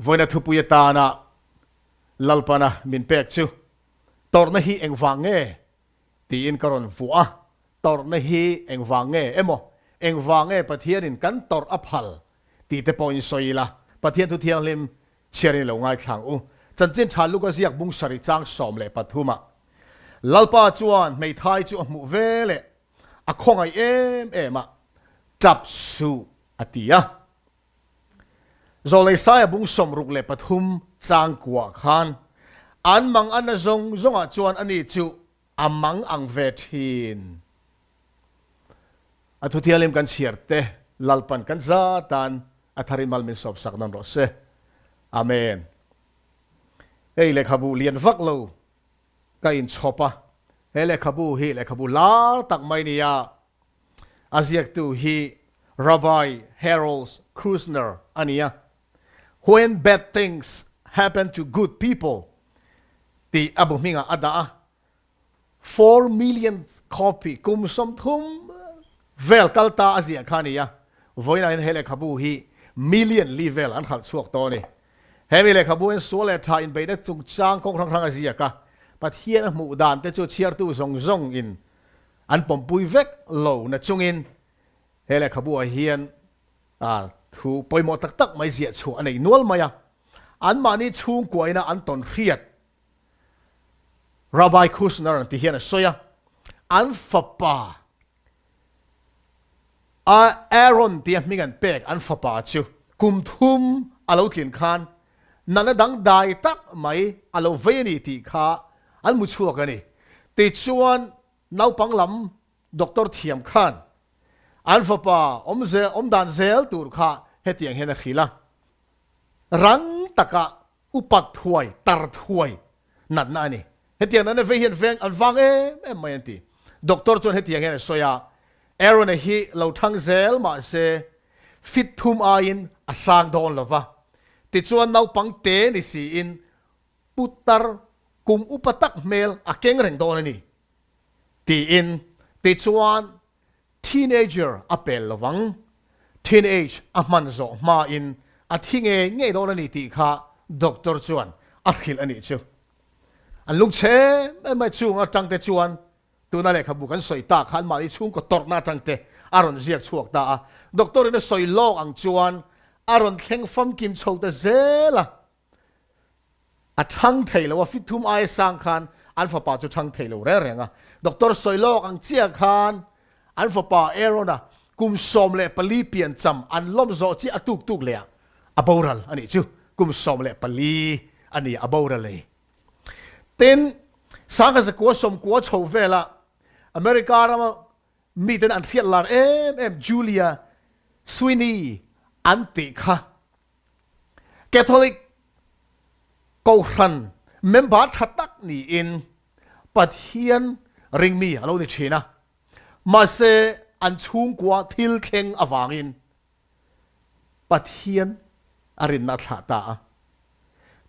Vawiina thupui atana Lalpana min pek chu tawrhna hi engvang nge tiin ka rawn vuah a, tawrhna hi engvang nge emaw, engvang nge Pathianin kan tawrh a phal tih te pawhin sawi ila, Pathian thu thianghlim chhiarin i lo ngaithlang u. Chanchin tha Luka ziak bung sarih chang 13 ah Lalpa chuan hmeithai chu a hmuh ve leh a khawngaih em em a, tap suh a ti a. Zawlei Saia bung 63 chang kuah khan an mang anna zawng zawngah chuan ani chu a mang ang ve thin. A thuthianghlim kan chhiar te Lalpan kan za tan a thar in mal min sawp sak nawn rawh se. Amen. Hei lehkhabu lian vak lo ka inchhawp a, he lehkhabu hi lehkhabu lar tak mai nia. A ziaktu hi Rabbi Harold Kushner a ni a, When Bad Things Happen to Good People tih a bu hmingah a dah a, 4 million copy kum 30 vel kal ta a ziah kha a ni a, vawiinah hian he lehkhabu hi million li vel an hralh chhuak tawh a ni. He mi lehkhabu hian sual leh tha inbeihna chungchang kawng hrang hrang a ziak a, Pathian a hmuh dan te chu chhiartu zawng zawng in An pawmpui vek lo na chungin he lehkhabu ah hian thu pawimawh tak tak mai ziah chhuah a nei nual mai a. Anmahni chhungkuaina an tawn hriat Rabbi Kushner an ti hian a sawi a, an fapa Aaron tia hming an pek an fapa chu kum thum a lo tlin khan natna dangdai tak mai a lo vei a ni tih kha an hmu chhuak a ni. Tichuan, naupang lam doctor thiam khan an fapa awm dan zel tur kha hetiang hian a hrilh a, Rang taka upat thuai, tar thuai natna a ni. Hetiang natna vei hian veng an vang em em mai an ti. Doctor chuan hetiang hian a sawi a, Aaron-a hi lo thang zel mah se fit thum aiin a sang dawn lo va. Tichuan naupang te ni siin putar kum upa tak hmel a keng reng dawn a ni tiin tichuan teenager a pel lo vang, teenage a hman zawh hmain a thi ngei ngei dawn a ni tih kha doctor chuan a hrilh a nih chu. An lungchhe em em mai chung atangte chuan Tuna lehkhabu kan sawi tak khan mahni chhungkaw tawrhna atang te a rawn ziak chhuak ta a, doctor in a sawi lawk ang chuan a rawn thleng famkim chho ta zel a, a thang thei lo a, fit thum aia sang khan an fapa chu thang thei lo reng reng a, doctor sawi lawk ang chiah khan an fapa Aaron-a kum 14 pian cham an lawm zawh chiah a tuk tuk leh ah a boral a nih chu, kum 14 a ni a boral ei. Tin, Sangha 990 chho vela America rama miten an hriat lar em em Julia Sweeney an tih kha Catholic Kohhran member tha tak niin Pathian ringmi a lo ni thin a. Mahse, an chhungkua thil thleng avangin Pathian a rinna a thlah ta a.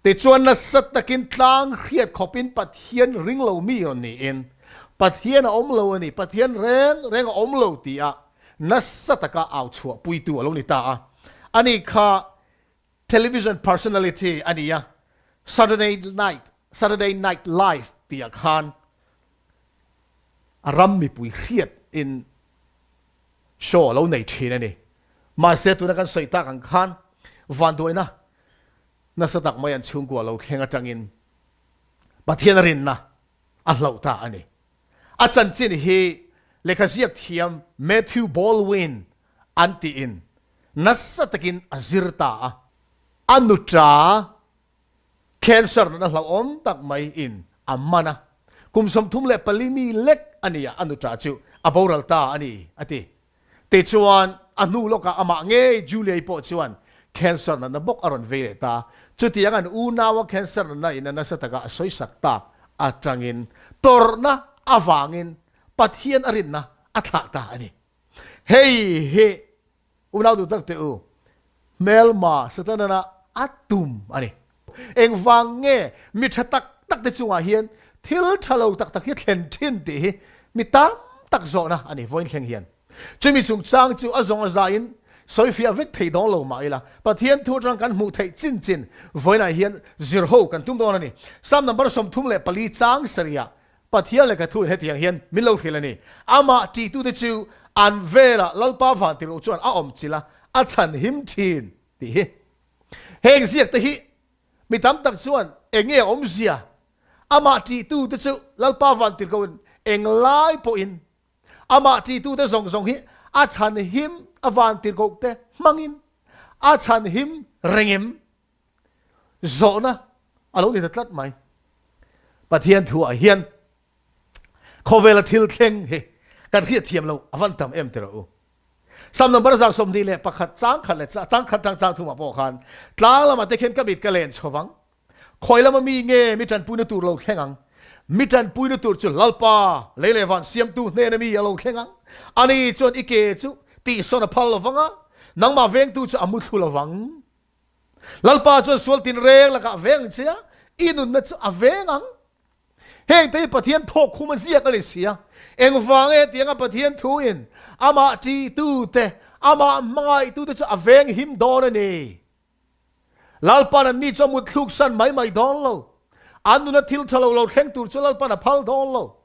Tichuan nasa takin tlang hriat khawpin Pathian ring lo mi rawn niin, Pathian a awm lo a ni, Pathian reng reng a awm lo tia nasa taka au chhuah puitu a lo ni ta a. Ani kha television personality a ni a, Saturday Night, Saturday Night Live tihah khan a ram mipui hriat in show a lo nei thin a ni. Mahse tuna kan sawi tak ang khan vanduaina nasa tak mai an chhungkua lo thleng atangin Pathian a rinna a hloh ta a ni. A chanchin hi lehkha ziak thiam Matthew Baldwin an tiin nasa takin a zir ta a. A nuṭa Cancer natna hlauhawm tak mai in a man a, kum 34 mi lek a ni a, a nuṭa chu a boral ta a ni, a ti. Tichuan, a hnu lawkah amah ngei Julia-i pawh chuan cancer natna bawk a rawn vei leh ta. Chutiang an unaua cancer natna in a nasa taka a sawisak tak atangin tawrhna avangin Pathian a rinna a thlah ta a ni. Hei hi Unau duh tak teh u, hmelma Setana a tum a ni. Engvang nge mi tha tak tak te chungah hian thil tha lo tak tak hi a thlen thin tih hi mi tam tak zawhna a ni vawiin thleng hian. Chumi chungchang chu a zawng a zaiin Sawifiah vek thei dawn lo mah ila, Pathian thu atang kan hmuh theih chin chin vawiinah hian zir ho kan tum dawn a ni. Psalm number 34 chang sarihah Pathian lehkha thuin hetiang hian min lo hrilh a ni, Amah tihtute chu an velah Lalpa vantirh chuan a awm chilh a, a chhan him thin tih hi. Heng ziakte hi mi tam tak chuan eng nge a awmzia? Amah tihtute chu Lalpa vantirhkohin englai pawhin Amah ṭihtute zawng zawng hi a chhan him a vantirhkohte hmangin a chhan him reng em? Zawhna a lo ni ta tlat mai. Pathian thuah hian khawvela thil thleng hi kan hriat thiam lo a van tam em ti rawh u. Sam number 21 chang khat leh chang khat tang chang thumah pawh khan tlang lamah te khian ka mit ka len chho vang. Khawi lama mi nge mi tanpuina tur lo thleng ang? Mi tanpuina tur chu Lalpa, lei leh van siamtu hnena mi a lo thleng ang. Ani chuan i ke chu tihsawn a phal lovang a, nangmah vengtu chu a mu thlu lovang. Lalpa chuan sual tinreng lakah a veng ang che a, i nunna chu a veng ang. Hengte hi Pathian thawk khum a ziak a ni si a, engvang nge tianga Pathian thuin amah ṭihtute, amah hmangaihtute chu a veng him dawn a ni? Lalpan anni chu a mut thluk san mai mai dawn lo. An nuna thil tha lo lo thleng tur chu Lalpan a phal dawn lo.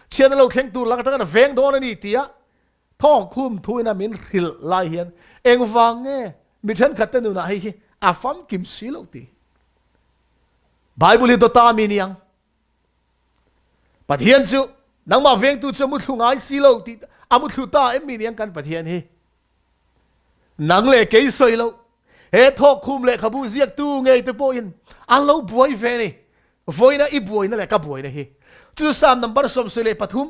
Chhiatna lo thleng tur lak atangin a veng dawn a ni tia thawkkhum thuin a min hrilh lai hian engvang nge mi thenkhatte nunah hei hi a famkim si lo tih hi Bible hi dawta mi ni ang. Pathian chu nangmah vengtu chu a muthlu ngai si lo tih a muthlu ta em mi ni ang kan Pathian hi. Nang leh kei sawi lo, he thawkkhum lehkhabu ziaktu ngei te pawhin an lo buai ve ni. Vawiina i buaina leh ka buaina hi. Chu Psalm number 73,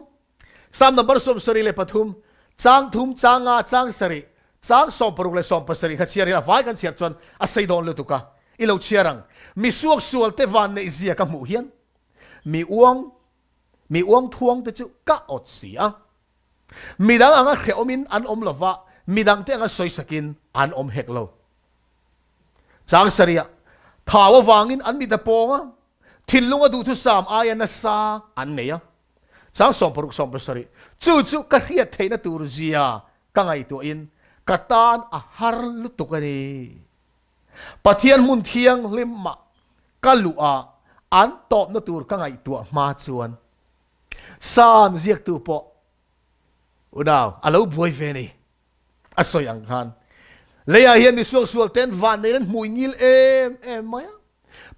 Psalm number 73, chang thum, chang nga, chang sarih, chang 60 leh 70 kha chhiar hian a vai kan chhiar chuan a sei dawn lutuk a, i lo chhiar ang. Mi suaksual te van neih zia ka hmuh hian mi uang, mi uang thuang te chu ka awt si a. Midang anga hrehawmin an awm lo va, midangte anga sawisakin an awm hek lo. Chang sarihah, thau avangin an mit a pawng a, thinlunga duhthusam aia nasa an nei a. Chang 60 70, chu chu ka hriat theihna tur zia ka ngaihtuahin ka tan a har lutuk a ni. Pathian hmun thianghlimah ka luh a, an tawpna tur ka ngaihtuah hma chuan Psalm ziaktu pawh unau a lo buai ve ni. A sawi ang khan leiah hian mi suaksual ten van nei an hmui ngil em em mai a.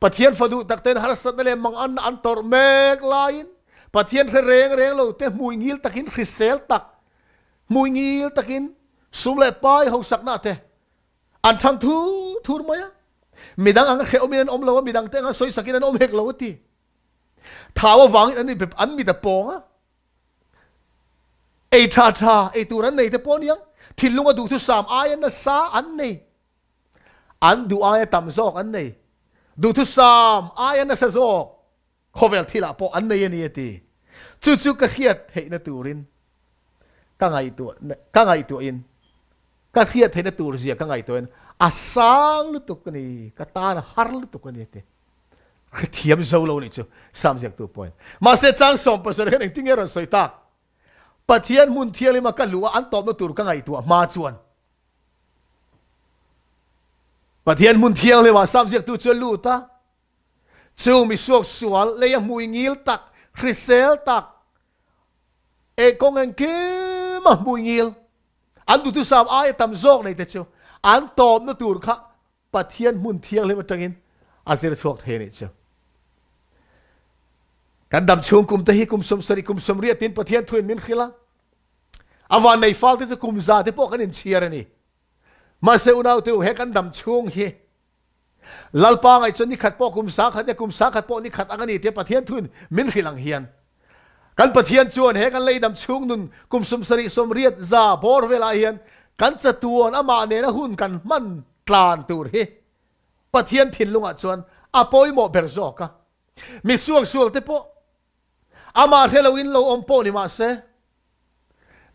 Pathian fa duh tak ten harsatna leh manganna an tawrh mek laiin Pathian hre reng reng lo te hmui ngil takin hrisel tak hmui ngil takin sum leh pai hosakna te an thang thur thur mai a. Midang anga hrehawmin an awm lo a, midang te anga sawisakin an awm hek lo a ti. Thau avangin an inpe an mit a pawng a, ei tha tha ei tur an nei te pawh aniang, thinlunga duhthusam aia nasa an nei, an duh aia tam zawk an nei, duhthusam aia nasa zawk khawvel thilah pawh an nei a ni a ti. Chu chu ka hriat theihna turin ka ngaihtuah ka ngaihtuahin ka hriat theihna tur zia ka ngaihtuahin a sang lutuk a ni, ka tan a har lutuk a ni a ti. Hrethiam zo lo nih chu Psalm ziaktu pawhin. Mahse chang 70 hian engtin nge rawn sawi tak? Pathian hmun thianghlim a ka luh a an tawpna tur ka ngaihtuah hma chuan Pathian hmun thianghlim ah Psalm ziaktu chu a lut a, chu mi suak sual lei a hmui ngil tak, hrisel tak, e kawng engkim a hmui ngil, an duhthusam aia tam zawk nei te chu an tawpna tur kha Pathian hmun thianghlim atangin a zir chhuak thei a nih chu. Kan dam chhung kum te hi kum 70 kum 80 tin Pathian thuin min hrilh a. A van nei fal te chu kum za te pawh kan inchhiar a ni. Mahse unau te u he kan dam chhung hi Lalpa ngaih chuan ni khat pawh kum 1000 ya kum 1000 pawh ni khat ang a ni tia Pathian thuin min hrilh ang hian kan Pathian chuan he kan lei dam chhung nun kum 70 80 za bawr velah hian kan chatuan amah nena hun kan hman tlan tur hi Pathian thinlungah chuan a pawimawh ber zawk a. Mi suaksual te pawh amah hre loin lo awm pawh ni mah se,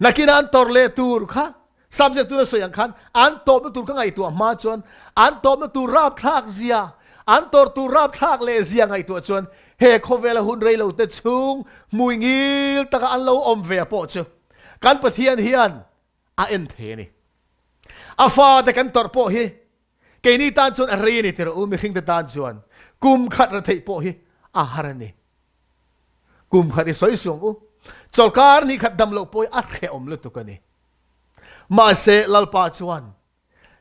nakina an tawrh leh tur kha subject tuna sawi ang khan an tawpna tur ka ngaihtuah hma chuan an tawpna tur rapthlak zia, an tawrh tur rapthlak leh zia ngaihtuah chuan he khawvela hun rei lo te chhung hmui ngil taka an lo awm ve pawh chu kan Pathian hian a en thei a ni. A fate kan tawrh pawh hi keini tan chuan a rei a ni ti rawh u, mihringte tan chuan kum khat ra theih pawh hi a har a ni. Kum khat i sawi suang u, chawlkar ni khat dam loh pawh hi a hrehawm lutuk a ni. Mahse Lalpa chuan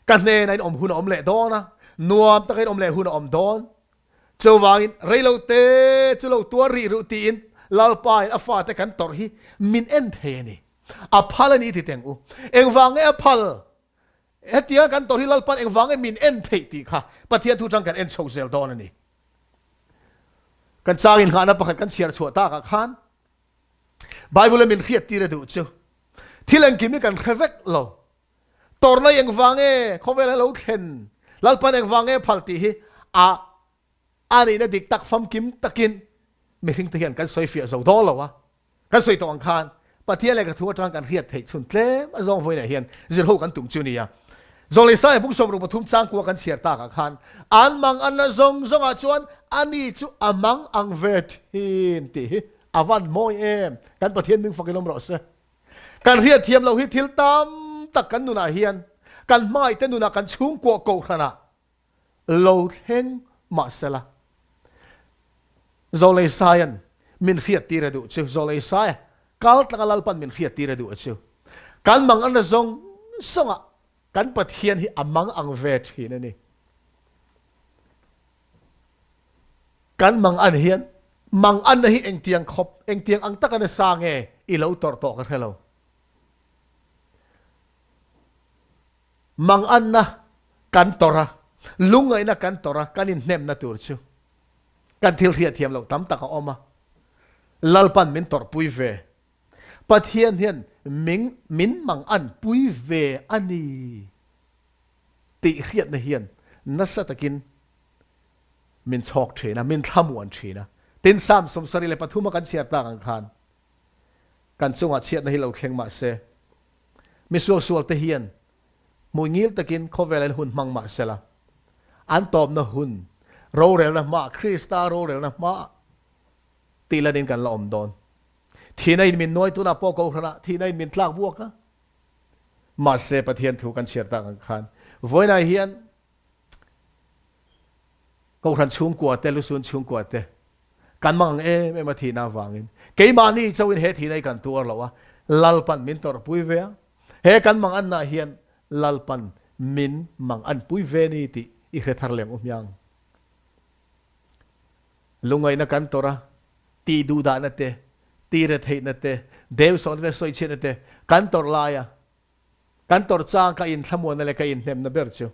Ka hnenah in awm hun a awm leh dawn a, nuam taka in awm leh hun a awm dawn. Chuvangin reilo te chu lo tuar rih ruh tiin Lalpa in a fate kan tawrh hi min en thei a ni. A phal a ni ti teng u. Engvang nge a phal? Hetianga kan tawrh hi Lalpa'n engvang nge min en theih tih kha Pathian thu tang kan en chho zel dawn a ni. Kan chang inghahna pakhat kan chhiar chhuah takah khan Bible-a min hriattir a duh chu thil engkim hi kan hre vek lo. Tawrhna engvang nge khawvel a lo thlen, Lalpan engvang nge phal tih hi a a nihna dik tak famkim takin mihringte hian kan sawi fiah zo dawn lo a. Kan sawi tawh ang khan Pathian leh ka thu atang kan hriat theih chhun tlem a zawng vawiinah hian zirho kan tum chu nia. Zawlei bung 63 changkua kan chhiar takah khan an mang anna zawng zawngah chuan ani chu a mang ang ve thin tih hi a van mawi em. Kan Pathian ming fakin awm rawh se. Kan hriat thiam loh hi thil tam tak kan nunah hian kan hmangaihte nunah kan chhungkuah kohhranah lo thleng mahsela Zawlei Saia'n min hriattir a duh chu Zawlei Saia kal tlanga Lalpan min hriattir a duh a chu kan mang anna zawng zawngah kan Pathian hi a mang ang ve thin a ni. Kan mang an hian mang anna hi engtiang khawp, engtiang ang taka nasa nge i lo tawrh tawh ka hre lo. Mang anna kan tawrh a, lungngaihna kan tawrh a, kan inhnemna tur chu kan thil hriatthiam loh tam tak a awm a. Lalpan min tawrhpui ve. Pathian hian ming min mang an pui ve a ni tih hriatna hian nasa takin min chhawk thin a, min thlamuan thin a. Tin, Psalm 73 a kan chhiar tak ang khan kan chungah chhiatna hi lo thleng mah se, mi suaksualte hian hmuingil takin khawvel an hun hmang mah sela, an tawpna hun rorelna hmaah, Krista rorelna hmaah tih lanin kan la awm dawn. Thihna in min nuai tunah pawh kohhranah thihna in min tlak buak a. Mahse, Pathian thu kan chhiar tak ang khan vawiinah hian Kohhran chhungkua te, Lusun chhungkua te kan mang ang em em a thihna avangin keimahni chauhin he thihna hi kan tuar lo a, Lalpan min tawrhpui ve a, he kan mang anna hian Lalpan min mang anpui ve ni tih i hre thar lem u hmiang. Lungaihna kan tawrh a, tih duhdahna te, tih retheihna te, deusawhna te, sawichhiatna te kan tawrh lai a, Kan tawrh chang ka inthlamuanna leh ka inhnemna ber chu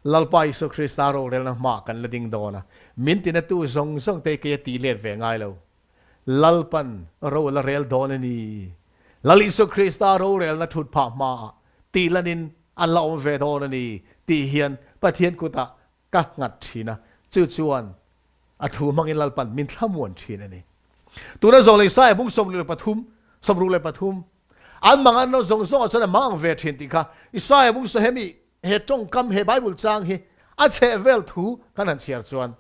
Lalpa Isua Krista rorelna hmaah kan la ding dawn a, min tinatu zawng zawng te kei a tih let ve ngai lo. Lalpan ro a la rel dawn a ni. Lal Isua Krista rorelna thut phah hmaah tih lanin an la awm ve dawn a ni tih hian Pathian kutah ka nghat thin a, chu chuan a thu hmangin Lalpan min thlamuan thin a ni. Tuna zawng leh Isaiah bung 63, 63, An mang an ro zawng zawngah chuan a mang ang ve thin tih kha Isaiah bung saw hemi he tawngkam he Bible chang hi a chheh vel thu kan han chhiar chuan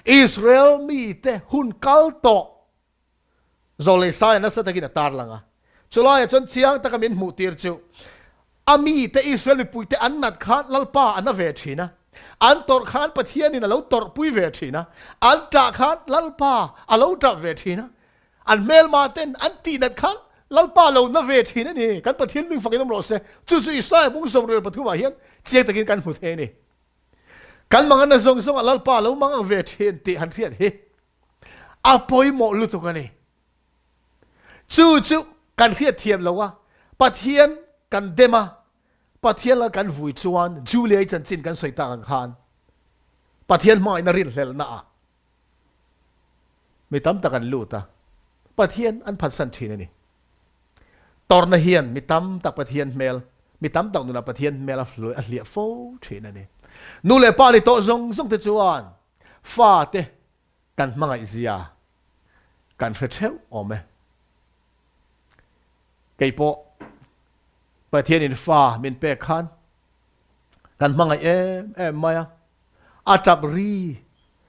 Israel mite hun kal tawh zawh leh Isaiah nasa takin a tarlang a. Chulaiah chuan chiang taka min hmuh tir chu a mite Israel mipuite an nat khan Lalpa a na ve thin a, an tawrh khan Pathianin a lo tawrhpui ve thin a, an tah khan Lalpa a lo tah ve thin a, An hmelma ten an tih nat khan Lalpa lo na ve thin a ni. Kan Pathian ming fakin awm rawh se. Chu chu Isaiah bung 63 ah hian chiang takin kan hmu thei a ni. Kan manganna zawng zawngah Lalpa lo mang ang ve thin tih han hriat hi a pawimawh lutuk a ni. Chu chu kan hriat thiam lo a, Pathian kan dem a, Pathian lal kan vui chuan Julia-i chanchin kan sawi tak ang khan Pathian hmangaihna rinhlelhna ah Mi tam tak an lut a, Pathian an phatsan thin a ni. Tawrhna hian mi tam tak Pathian hmel, mi tam tak nunah Pathian hmel a a hliah fo thin a ni. Nu leh pa ni tawh zawng zawng te chuan fate kan hmangaih zia kan hre theuh awm e. Kei pawh Pathianin fa min pek khan kan hmangaih em em mai a. A tap ri,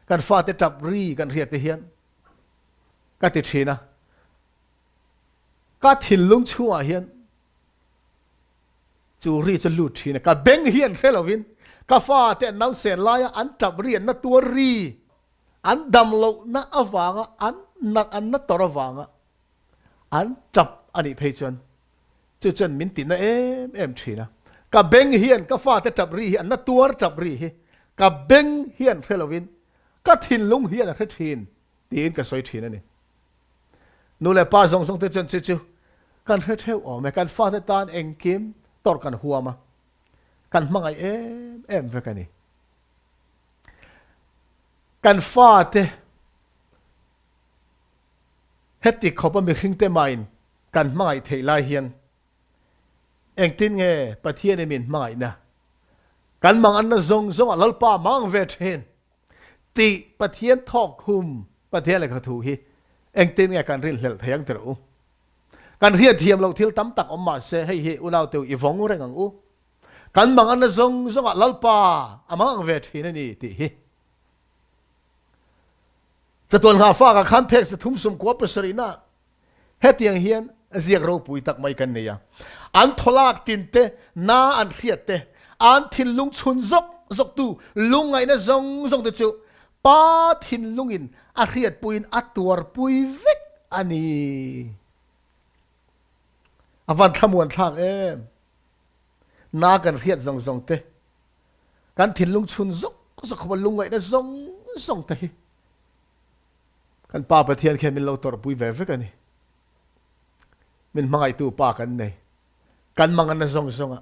kan fate tap ri kan hriat te hian ka ti thin a, ka thinlung chhungah hian Chu ri chu lut thin a, ka beng hian hre lovin ka fate an nausen laia an tap ri, an na tuar ri, an dam lohna avanga an nat an na tawrh avanga an tap a nih phei chuan chu chuan min tihna em em thin a. Ka beng hian ka fate tap ri hi an na tuar tap ri hi ka beng hian hre lovin ka thinlung hian a hre thin tiin ka sawi thin a ni. Nu leh pa zawng zawng te chuan chu chu kan hre theuh awm e, kan fate tan engkim tawrh kan huam a, kan hmangaih em em vek a ni. Kan fate heti khawpa mihringte mahin kan hmangaih theih lai hian engtin nge Pathianin min hmangaihna kan manganna zawng zawngah Lalpa mang ve thin Tih Pathian thawk hum Pathian lehkha thu hi engtin nge kan rinhlelh thei ang tirh u? Kan hriatthiam loh thil tam tak awm mah se hei hi unauteu i vawng reng ang u. Kan manganna zawng zawngah Lalpa a mang ang ve thin a ni tih hi. Chatuan nghahfakah khan phek sathum sumkua pasarihna Hetiang hian ziak ropui tak mai kan nei a, an thawlak tin te, na an hriat te, an thinlung chhun zawk zawktu lungngaihna zawng zawng te chu Pa thinlungin a hriatpuiin a tuarpui vek a ni. A van thlamuan thlak em! Na kan hriat zawng zawng te, kan thinlung chhun zawk zawk khawpa lungngaihna zawng zawng te hi Kan Pa Pathian khian min lo tawrhpui ve vek a ni. Min hmangaihtu Pa kan nei. Kan manganna zawng zawngah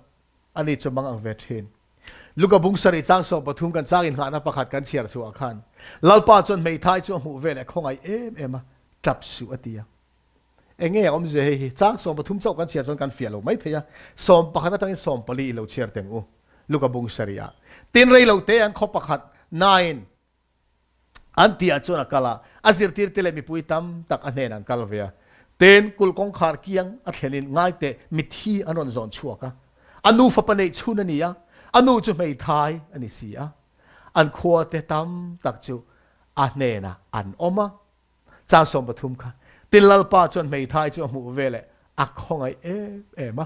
ani chu mang ang ve thin. Luka bung sarih chang 13 kan chang inngahna pakhat kan chhiar chhuah khan Lalpa chuan hmeithai chu a hmuh veleh khawngaih em em a, tap suh a ti a. Enge a awmzia hei hi? Chang 13 chauh kan chhiar chuan kan fiah lo mai thei a, 11 atangin 14 i lo chhiar teng u. Luka bung sarih ah. Tin rei lo te an khaw pakhat nain An tih ah chuan a kal a, a zirtirte leh mipui tam tak a hnenah an kal ve a. Tin, kulh kawngkhar kiang a thlenin ngaiteh mithi an rawn zawn chhuak a. A nu fapa neih chhun a ni a, a nu chu hmeithai a ni si a. An khuate tam tak chu a hnenah an awm a. Chang 13 kha tin Lalpa chuan hmeithai chu a hmuh veleh a khawngaih em em a,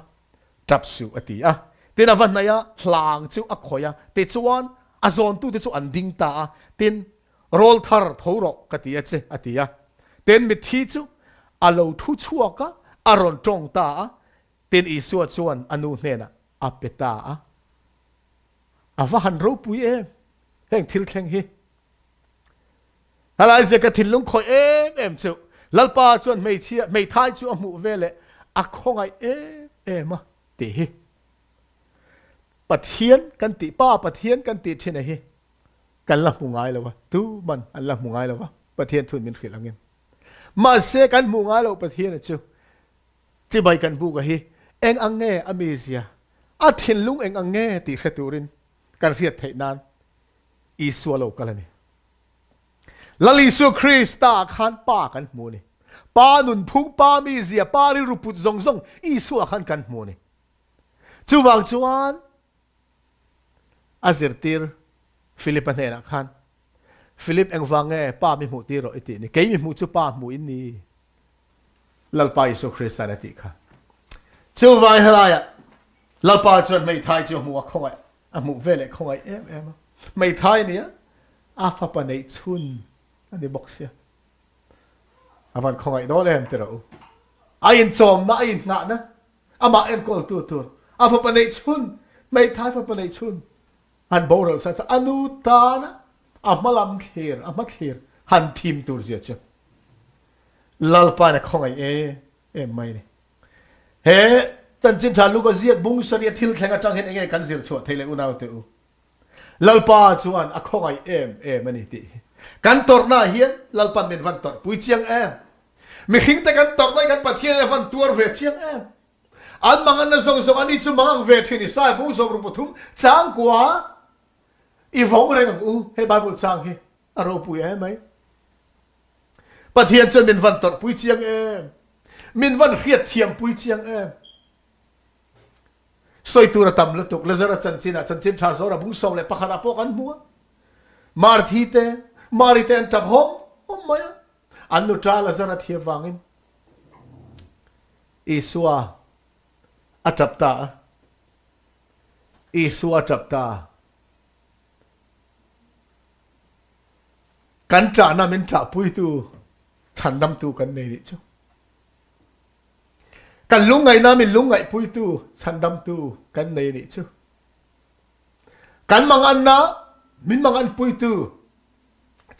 tap suh a ti a. Tin a va hnaih a, hlang chu a khawih a, tichuan a zawntute chu an ding ta a, tin rawl thar tho rawh ka ti a che a ti a. Tin mitthi chu a lo thu chhuak a, a rawn tawng ta a, tin Isua chuan a nu hnenah a pe ta a. A va han ropui em heng thil thleng hi. Helai zia ka thinlung khawih em em chu Lalpa chuan hmeichhia hmeithai chu a hmuh veleh a khawngaih em em a tih hi. Pathian kan tih Pa Pathian kan tih thin a hi kan la hmu ngai lo a, tuman an la hmu ngai lo a, Pathian thun min hrilh angin. Mahse kan hmuh ngai loh Pathian a chu chibai kan buk a hi eng ang nge a mizia, a thinlung eng ang nge tih hre turin kan hriat theih nan Isua lo kal a ni. Lal Isua Krista khan Pa kan hmu a ni. Pa nunphung, Pa mizia, Pa rilru put zawng zawng Isua khan kan hmu a ni. Chuvang chuan a zirtir Philip-a hnenah khan, Philip engvang nge Pa mi hmuh tir rawh i tih ni? Kei mi hmuh chu Pa hmuh in ni. Lalpa Isua Krista'n a tih kha. Chuvang helaiah Lalpa chuan hmeithai chu a hmuh a khawngaih A hmuh veleh khawngaih em em a. Hmeithai a nia, a fapa neih chhun a ni bawk sia. A van khawngaih dawn em ti rawh u. A inchawmna, a inhnahna, amah enkawltu tur, a fapa neih chhun, hmeithai fapa neih chhun han boral sa chu a nu tana a hmalam thlir, a hma thlir han thim tur zia chu Lalpain a khawngaih em em mai a ni. He Chanchin Tha Luka ziak bung saria thil thleng atang hian enge kan zir chhuah theih le unaute u? Lalpa chuan a khawngaih em em a ni tih hi. Kan tawrhna ah hian Lalpan min van tawrh pui chiang em? Mihring te kan tawrhna hi kan Pathian in a van tuar ve chiang em? An manganna zawng zawng ani chu mangang ve thin Isaiah bung 13 changkua i vawng reng ang u he Bible chang hi a ropui em mai. Pathian chuan min van tawrhpui chiang em? Min van hriatthiampui chiang em? Sawi tur a tam lutuk. Lazara chanchin ah chanchin tha zawr a bung 11 ah pawh kan hmu a. Marthi te, Mari te an tap hawm hawm mai a. An nuṭa Lazara thi avangin Isua a tap ta a. Isua a tap ta. Kan ṭahna min ṭahpuitu chhandamtu kan nei nih chu. Kan lungngaihna min lungngaihpuitu chhandamtu kan nei nih chu. Kan manganna min manganpuitu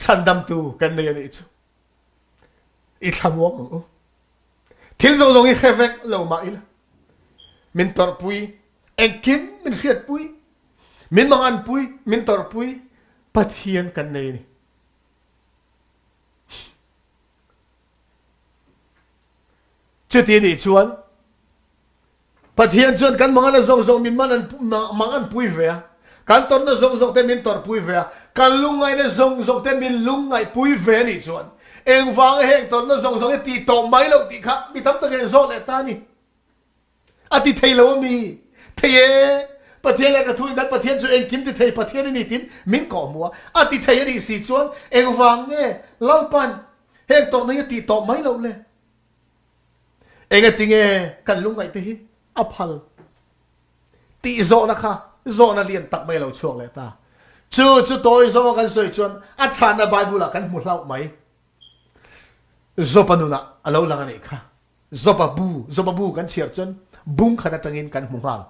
chhandamtu kan nei a nih chu. I thlamuang ang u. Thil zawng zawng hi hre vek lo mah ila min tawrhpui, engkim min hriatpui, min manganpui, min tawrhpui Pathian kan nei a ni. Chuti nih chuan Pathian chuan kan mangan a zawng zawng min man an mangan pui ve a, kan tawrhna zawng zawng te min tawrhpui ve a, kan lungngaihna zawng zawng te min lungngaihpui ve a nih chuan engvanga heng tawrhna zawng zawng hi tih tawh mai loh tih kha mi tam takin an zawh leh ta a ni. A ti thei lo a mi? Thei e! Pathian leh ka thu in kan Pathian chu engkim ti thei Pathian a ni tiin min kawhhmuh a, a ti thei a nih si chuan engvang nge Lalpan heng tawrhna hi a tih tawh mai loh le? Engatinge kan lungngaihte hi a phal tih zawhna kha zawhna lian tak mai a lo chhuak leh ta. Chu chu tawi zawnga kan sawi chuan a chhanna Bible-ah kan hmu hlauh mai. Job-a nunah a lo lang a nih kha. Job-a bu, Job-a bu kan chhiar chuan bung khat atangin kan hmu nghal.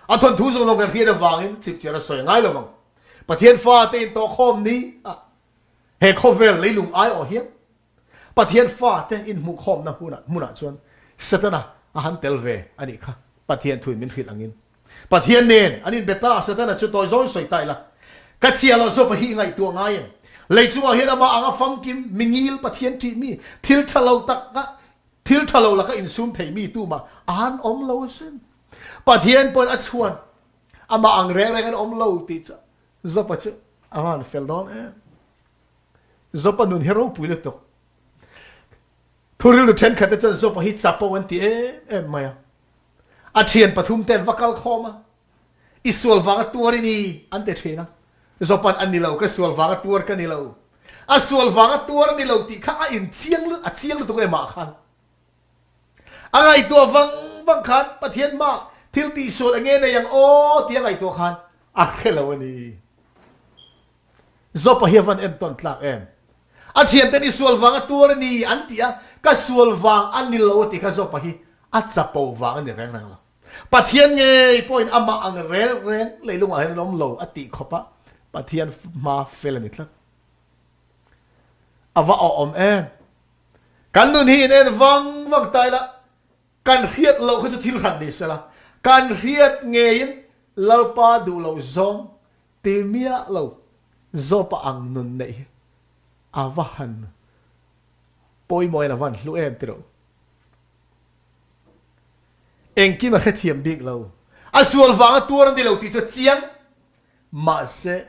A thawnthu zawng zawng kan hriat avangin chipchiar a sawi ngai lo vang. Pathian fate intawhkhawm ni ah he khawvel leilung aiawh hian Pathian fate inhmuhkhawmna hunah hmunah chuan Setana a han tel ve a nih kha Pathian thuin min hrilh angin. Pathian nen an inbe ta, Setana chu tawi zawn sawi ta ila. Ka chhia loh zawk hi i ngaihtuah ngai em? Lei chungah hian amah anga famkim, mingil, Pathian ṭih mi, thil ṭha lo taka thil ṭha lo laka insum thei mi tumah a han awm lo asin. Pathian pawhin a chhuan amah ang reng reng an awm lo tih chu Job-a chu a van fel dawn em. Job-a nun hi ropui lutuk. Thu rilru thenkhat te chuan Job-a hi chapo an ti em em mai a. A thian pathum te an va kal khawm a, I sual vanga tuar i ni an ti thin a. Job-a'n a ni lo, ka sual vanga tuar ka ni lo. A sual vanga tuar a ni lo tih kha a inchiang a chiang lutuk em mah khan. A ngaihtuah vang vang khan Pathian hma thil tihsual enge nei ang aw tia ngaihtuah khan a hre lo a ni. Job-a hi a van entawn tlak em? A thianten i sual vang a tuar a ni an ti a, ka sual vang a ni lo a ti kha Job-a hi a chapo vang a ni reng reng lo. Pathian ngei pawhin amah ang reng reng leilungah hian an awm lo a tih khawp a, Pathian hma fel a ni tlat. A va awhawm em? Kan nun hi in en vang vang ta ila, kan hriat loh kha chu thil hran ni sela, kan hriat ngeiin Lalpa duh loh zawng ti miah lo Job-a ang nun neih hi a va han pawimawhin a van hlu em ti rawh. Engkim a hrethiam bik lo. A sual vanga tuar a ni lo tih chu a chiang. Mahse,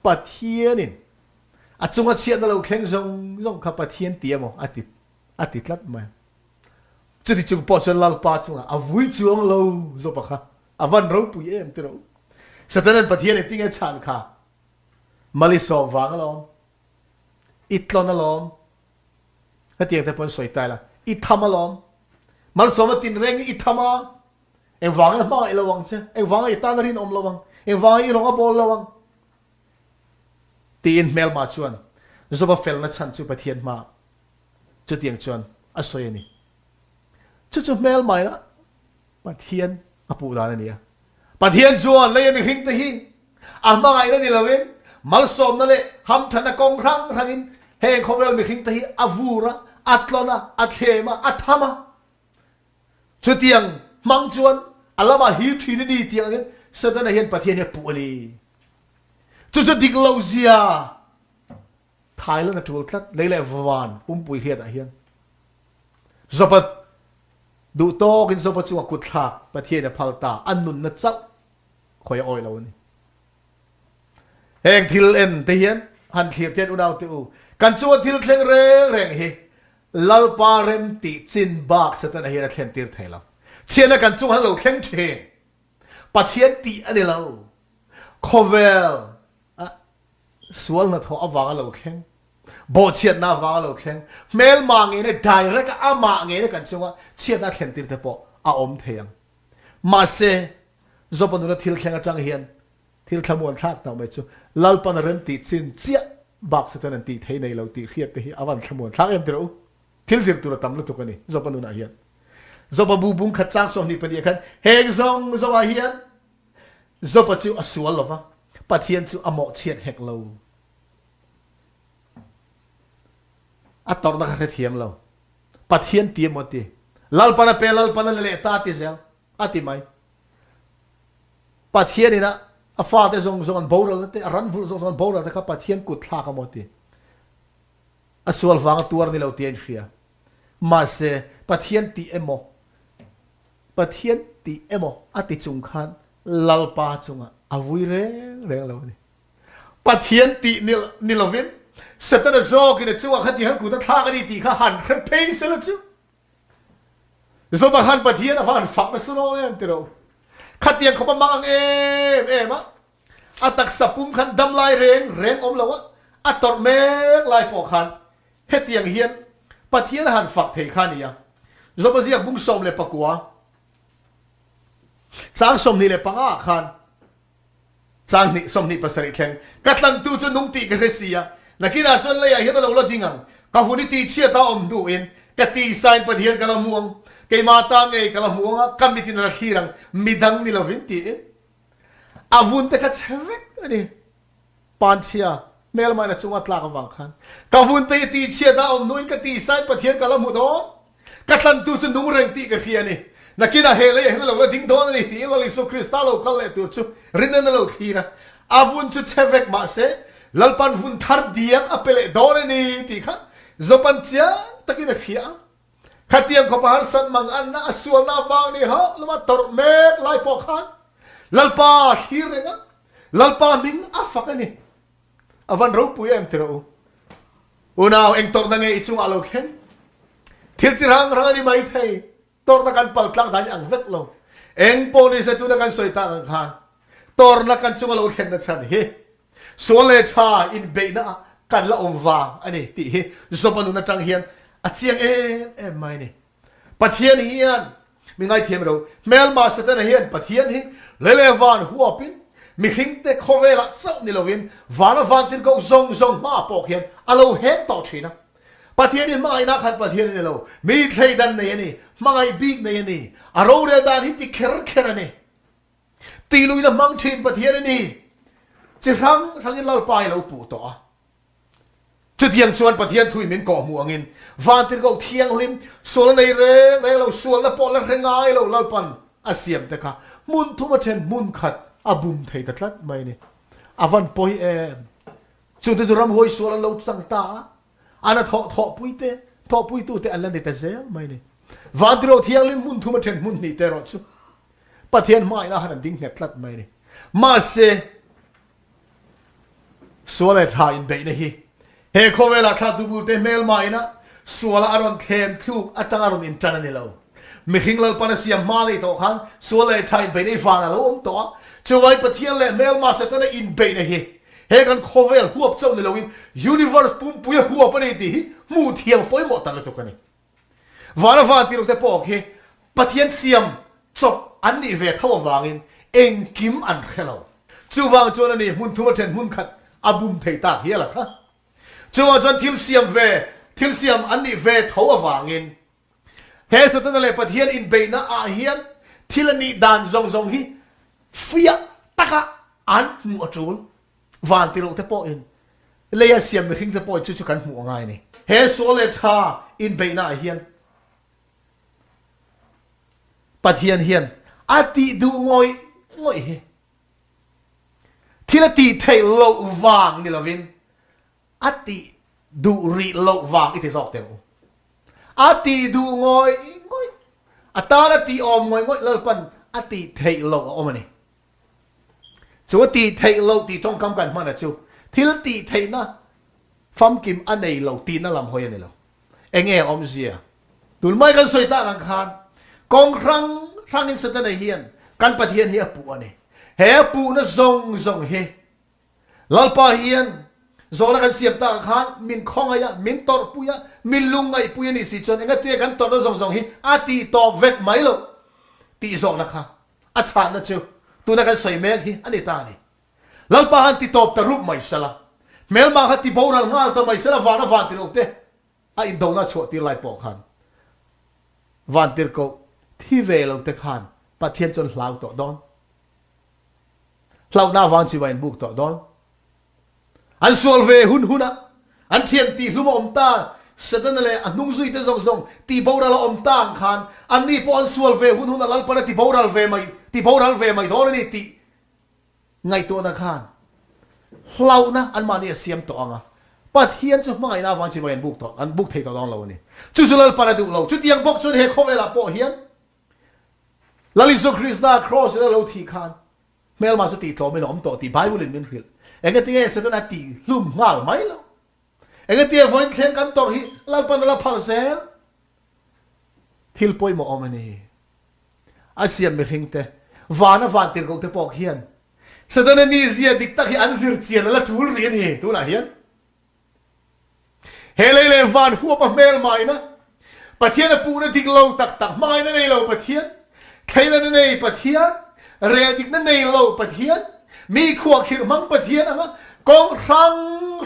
Pathianin a chunga chhiatna lo thleng zawng zawng kha Pathian ti emaw a ti a ti tlat mai. Chuti chung pawh chuan Lalpa chungah a vui chuang lo zawpa kha a van ropui em ti rawh. Satanan Pathian in tinge chhan kha mal i sawm vang alawm, i tlawn alawm, hetiang te pawh an sawi ta ila, i tham alawm, malsawm a tinreng i tham a, Engvanga hmangaih lo ang che? Engvanga i tan a rinawm lo ang? Engvanga i rawng a bawl lo ang? Tiin hmelma chuan Joba felna chhan chu Pathian hmaah chutiang chuan a sawi a ni. Chu chu hmelmaina Pathian a puh dan a ni a. Pathian chuan leia mihringte hi a hmangaihna ni loin malsawmna leh hamthatna kawng hrang hrangin heng khawvel mihringte hi a vur a, a tlawn a, a thlem a, a tham a. Chutiang hmang chuan a lamah hir thin a ni tih angin Setana hian Pathian hi a puh a ni. Chu chu dik lo zia Thailand a tul tlat lei leh van pumpui hriatah hian Joba duh tawkin Joba chunga kut thlak Pathian a phal ta a nunna chauh khawi a awih lo a ni. Heng thil en te hian han thlir te hian unau te u kan chunga thil thleng reng reng hi Lalpa rem tih chin bak Setana hian a thlen tir thei lo. Chhiatna kan chung han lo thleng thin. Pathian tih a ni lo. Khawvel a sual hnathawh avanga lo thleng, bawhchhiatna avanga lo thleng, hmelma ngeina direct a amah ngeina kan chunga chhiatna a thlen tir te pawh a awm thei ang. Mahse. Job-a nuna thil thleng atang hian thil thlamuan thlak tak mai chu Lalpan a rem tih chin chiah bak Satan an tih thei nei lo tih hriat te hi a van thlamuan thlak em tirh u. Thil zir tur a tam lutuk a ni Job-a nunah hian. Job-a bu bung khat chang 20 pahnih khan heng zawng zawngah hian Job-a chu a sual lo va, Pathian chu a mawhchhiat hek lo. A tawrhna kha hrethiam lo. Pathian ti emaw ti. Lalpan a pe, Lalpan a la leh ta ti zel. A ti mai. Pathian in a a fate zawng zawng an boral na te, a ran vulh zawng zawng an boral te kha Pathian kut thlak emaw ti. A sual vang a tuar ni lo ti a inhria. Mahse, Pathian tih emaw, Pathian tih emaw a ti chung khan Lalpa chungah a vui reng reng lo a ni. Pathian tih ni lovin Setana zawkin a chungah kha tihan kut a thlak a ni tih kha han hre phei sela chu. Zawma khan Pathian a va han fak nasa dawn em ti ro. Khatiang khawp a mang ang em em a, a taksa pum khan dam lai reng reng awm lo a, a tawrh mek lai pawh khan hetiang hian Pathian a han fak thei kha a ni a. Zawma ziak bung 19 chang 25 ah khan Chang hnih 27 thleng ka tlantu chu nung tih ka hre si a, nakinah chuan leiah hian a lo la ding ang, ka hun i tihchhiat a awm hnuin ka tihsain Pathian ka la hmu ang, keimah ta ngei ka la hmu ang a, ka mitin a la thlir ang, midang ni lovin tiin a vun te kha chhe vek a ni. Panchhia hmelmain a chunga tlak avang khan ka vun te hi tihchhiat a awm hnuin ka tihsain Pathian ka la hmu dawn. Ka tlantu chu nung reng tih ka hria a ni. Nakinah he leiah hian a lo la ding dawn a ni tiin Lal Isua Krista lo kal leh tur chu rinna a lo thlir a. A vun chu chhe vek mah se Lalpan vun thar diak a pe leh dawn a ni tih kha Jopan chiang takin a hria a. Khatiang khawpa harsat mang anna a sualna avang ni hauh lova tawrh mek lai pawh khan Lalpa a thlir reng a, Lalpa hming a fak a ni. A van ropui em ti rawh u. Unau, eng tawrhna nge i chungah lo thleng? Thil chi rang rang a ni mai thei. Tawrhna kan pal tlak dan i ang vek lo. Eng pawh ni se tuna kan sawi tak ang khan tawrhna kan chunga lo thlenna chhan hi sual leh tha inbeihna ah kan la awm vang a ni tih hi Joba nun atang hian a chiang em em mai a ni. Pathian hian mi ngaithiam ro. Hmelma Setana hian Pathian hi lei leh van huapin mihringte khawvelah chauh ni lovin vana vantirhkoh zawng zawng hmaah pawh khian a lo hek tawh thin a. Pathian hi hmangaihna khat Pathian a ni lo, mi thleidan nei a ni, hmangaih bik nei a ni, a rorel dan hi ti kher kher a ni. Tihluina hmang thin Pathian a ni. Chi hrang hrangin Lalpa hi a lo puh tawh a. Chutiang chuan Pathian thuin min kawhhmuh angin Vantirhkoh Thianghlim sual a nei reng reng lo, sualna pawh la hre ngai lo Lalpan a siam te kha hmun thum a then hmun khat a bum thei ta tlat mai a ni. A van pawi em! Chute chu ramhuai sual an lo chang ta a, an a thawh thawhpui te, thawhpuitu te an la ni ta zel mai a ni. Vantirhkoh Thianghlim hmun thum a then hmun hnih te erawh chu Pathian hmaina han an ding nghet tlat mai a ni. Mahse, Sual leh tha inbeihna hi he khawvelah thlaktu bulte hmelma ina suala a rawn thlem thluk atanga rawn intan a ni lo. Mihring Lalpan a siam hma leh tawh khan sual leh tha inbeihna hi van a lo awm tawh a. Chuvangin Pathian leh hmelma Setana inbeihna hi he kan khawvel huap chauh ni loin universe pumpui a huap a ni tih hi hmuh thiam pawimawh tak lutuk a ni. Vana van tirh te pawh khi Pathian siam chawp an nih ve tho avangin engkim an hre lo. Chuvang chuan ani hmun thum a then hmun khat a bum thei tak hial a kha. Chuvang chuan thil siam ve, thil siam an nih ve tho avangin he Setana leh Pathian inbeihna ah hian thil a nih dan zawng zawng hi fiah taka an hmuh a tul. Van ti lohte pawhin leia siam mihringte pawhin chu chu kan hmuh a ngai a ni. He sual leh tha inbeihna ah hian Pathian hian a tih duh ngawih ngawih hi thil a tih theih loh vang ni lovin a tih duh rih loh vang i ti zawk teh u. A tih duh ngawih ngawih, a tan a tih awm ngawih ngawih Lalpan a tih theih loh a awm a ni. Chu a tih theih loh tih tawngkam kan hman a chu thil tih theihna famkim a nei lo tihna lam hawi a ni lo. Enge a awmzia? Tun mai kan sawi tak ang khan kawng hrang hrangin Setana hian kan Pathian hi a puh a ni. He a puhna zawng zawng hi Lalpa hian zawhna kan siam tak ang khan min khawngaih a, min tawrhpui a, min lungngaihpui a nih si chuan engatia kan tawrhna zawng zawng hi a tih tawp vek mai loh tih zawhna kha A chhanna chu. Tuna kan sawi mek hi a ni ta a ni. Lalpa han ti tawp ta rup mai sela, hmelma kha ti boral nghal ta mai sela vana van ti lo te a indona chhuah tir lai pawh khan vantirhkoh thi ve lo te khan Pathian chuan hlau tawh dawn. Hlauhna avang chibai an buk tawh dawn. An sual ve hun hunah an thian tihhlum a awm ta, Setana leh a hnungzuite zawng zawng tihboral a awm ta ang khan anni pawh an sual ve hun hunah Lalpan a tiboral ve mai tiboral ve mai dawn a ni tih ngaihtuahna khan hlauhna anmahni a siam tawh ang a, Pathian chu hmangaihna avang chibai an buk tawh an buk thei tawh dawn lo a ni. Chu chu Lalpan a duh lo. Chutiang bawk chuan he khawvelah pawh hian Lal Isua Krista Kraws-in a lo thih khan Hmelma chu tihtlawmin a awm tawh tih Bible-in min hrilh. Engatinge Setana tihhlum nghal mai lo? Engatinge vawiin thleng kan tawrh hi Lalpan a la phal zel? Thil pawimawh awm a ni. A siam mihringte, vana van tirhkohte pawh khian Setana mizia dik tak hi an zir chian a la tul rih a ni tunah hian. He lei leh van huapa hmelmaina, Pathian a puhna dik lo tak tak, hmangaihna nei lo Pathian, thleilana nei Pathian, rel dikna nei lo Pathian, mi khuahkhirh hmang Pathian anga kawng hrang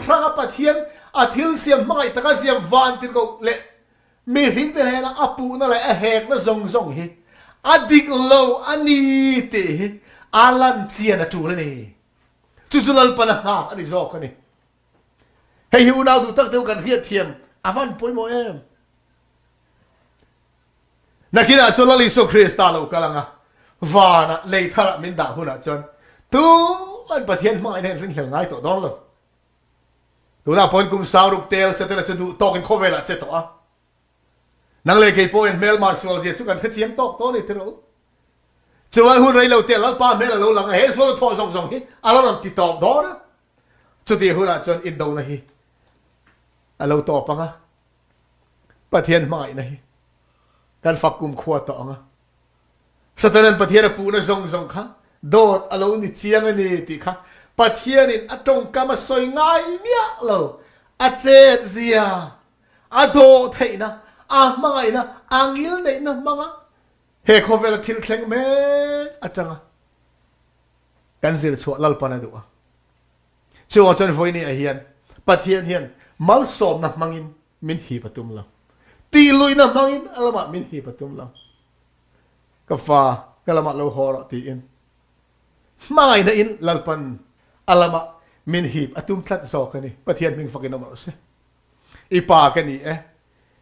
hranga Pathian a thil siam hmangaih taka siam van tirhkoh leh mihringte hnena a puhna leh a hekna zawng zawng hi a dik lo a ni tih hi a lan chian a tul a ni. Chu chu Lalpan a nghak a ni zawk a ni. Hei hi unau duh tak deuh kan hriat thiam a van pawimawh em? Nakinah chuan Lal Isua Krista lo kal anga vanah lei tharah min dah hunah chuan tuman Pathian hmangaihna in ringhlel ngai tawh dawn lo. Tunah pawhin kum sauruk tel Setana chu duh tawkin khawvelah che tawh a. Nang leh kei pawhin hmelma sualzia chu kan hrechiang tawk tawh a ni tiraw? Chuan hun rei lo te Lalpa hmel a lo lang a, he sual a thawh zawng zawng hi a lo rawn ti tawp dawn a. Chutih hunah chuan indona hi a lo tawp ang a, Pathian hmangaihna hi kan fak kumkhua tawh ang a. Satanan Pathian a puhna zawng zawng kha dawt a lo ni chiang a ni tih kha Pathianin a tawngkam a sawi ngai miah lo, a chet zia, a dawh theihna, a hmangaihna, a ngilneihna hmanga he khawvela thil thleng mek atanga kan zir chhuah Lalpan a duh a. Chuvang chuan vawiini ah hian Pathian hian malsawmna hmangin min hip a tum lo. Tihluihna hmangin a lamah min hip a tum lo. Ka fa, ka lamah lo haw rawh tiin hmangaihna in Lalpan a lamah min hip a tum tlat zawk a ni. Pathian hming fakin awm rawh se. I pa ka ni e,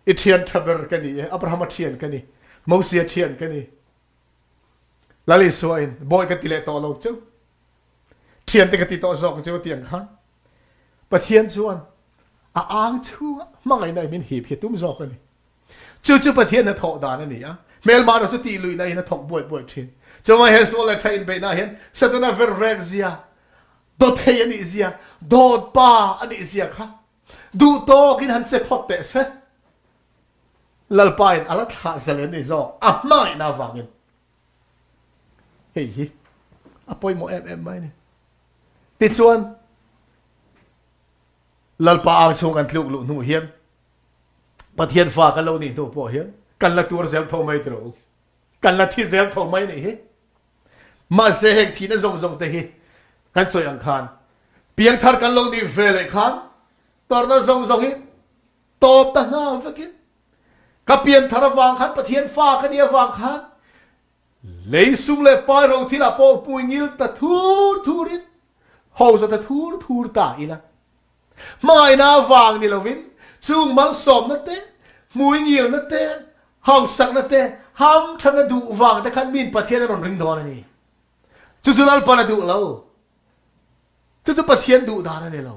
i thian tha ber ka ni e, Abrahama thian ka ni, Mosia thian ka ni. Lal Isua in bawi ka ti leh tawh lo cheu. Thiante ka ti tawh zawk cheu ti ang khan. Pathian chuan a ang chhunga hmangaihna min hip hi tum zawk a ni. Chu chu Pathian a thawh dan a ni a. Hmelma ro chu tih luihna in a thawk buai buai thin. Chuvang he sual leh tha inbeihna hian Satana ver rek zia, dawthei a nih zia, dawt pa a nih zia kha duh tawkin han che phawt teh se. Lalpa in a la thlah zalen ni zawk a hmangaihna avangin. Hei hi a pawimawh em em mai ni. Tichuan Lalpa ang chhung kan tluk luh hnu hian Pathian fa kan lo nih hnu pawh hian kan la tuar zel tho mai tiro. Kan la thi zel tho mai nih hi. Mahse heng thihna zawng zawng te hi kan sawi ang khan piangthar kan lo nih ve leh khan tawrhna zawng zawng hi tawp ta nghal vekin ka pianthar avang khan Pathian fa ka nih avang khan lei sum leh pai ro thil ah pawh hmui ngil ta thur thur in hausa ta thur thur ta ila hmangaihna avang ni lovin chung malsawmna te hmui ngilna te hausakna te hamthatna duh vang te khan min Pathian a rawn ring dawn a ni chu chu Lalpan a duh lo. Chu chu Pathian duh dan a ni lo.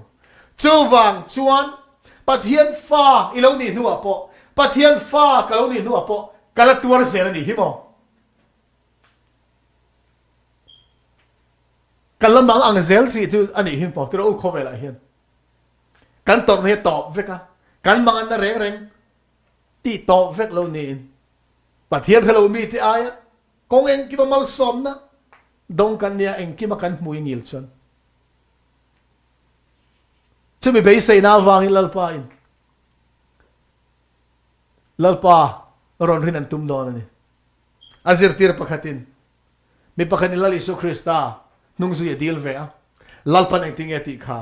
Chuvang chuan Pathian fa i lo nih hnuah pawh, Pathian fa ka lo nih hnuah pawh ka la tuar zel a nih hi maw? Kan la mang ang zel hrih chu a nih hi maw? Tirah u khawvelah hian kan tawrhna hi a tawp vek a, kan manganna reng reng tih tawp vek lo niin Pathian hre lo mite aia kawng engkima malsawmna Dawng kan nia engkima kan hmui ngil chuan chumi beiseina avangin Lalpa in Lalpa rawn rin an tum dawn a ni. A zirtir pakhatin. Mi pakhat in Lal Isua Krista hnung zui a dil ve a, Lalpan engtin nge tih kha?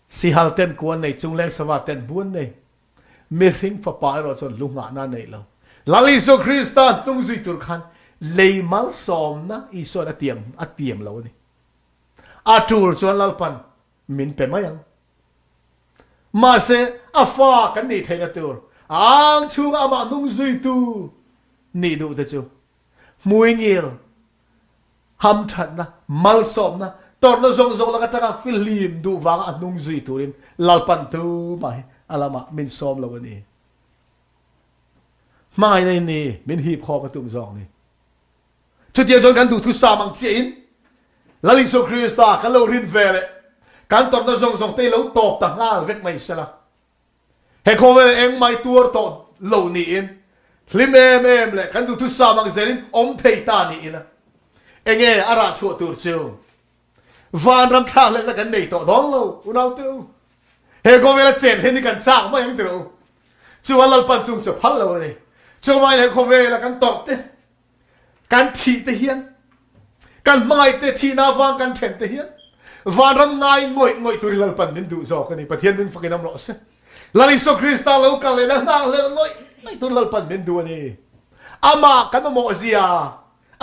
Sihal ten kuan nei, chungleng sava ten buan nei, mihring fapa erawh chuan lu nghahna a nei lo. Lal Isua Krista hnung zui tur khan lei malsawmna Isua'n a tiam a tiam lo a ni. A tul chuan Lalpan min pe mai ang. Mahse, a fa kan nih theihna tur a ang chhunga amah hnung zuitu nih duh te chu hmuingil Hamthatna, malsawmna, tawrhna zawng zawng lak atanga fihlim duh vanga a hnung zui turin Lalpan tumah hi a lamah min sawm lo a ni. Hmangaihna in ni min hip khawm a tum zawk ni. Chutiang chuan kan duhthusam ang chiahin Lal Isua Krista kan lo rin ve leh kan tawrhna zawng zawng te lo tawp ta nghal vek mai sela. He khawvel engmah i tuar tawh lo niin hlim em em leh kan duhthusam ang zelin awm thei ta ni ila enge a rah chhuah tur chu vanram thlakhlelhna kan nei tawh dawn lo unaute u. He khawvela chen hlen hi kan chak mai ang tirh u. Chuan Lalpan chung chu a phal lo a ni. Chuvangin he khawvela kan tawrh te Kan thih te hian, kan hmangaih te thihna avang kan then te hian vanram ngai ngawih ngawih turin Lalpan min duh zawk a ni. Pathian min fakin awm rawh se. Lal Isua Krista lo kal leh la nghakhlelh ngawih ngawih turin Lalpan min duh a ni. Amah kan mamawh zia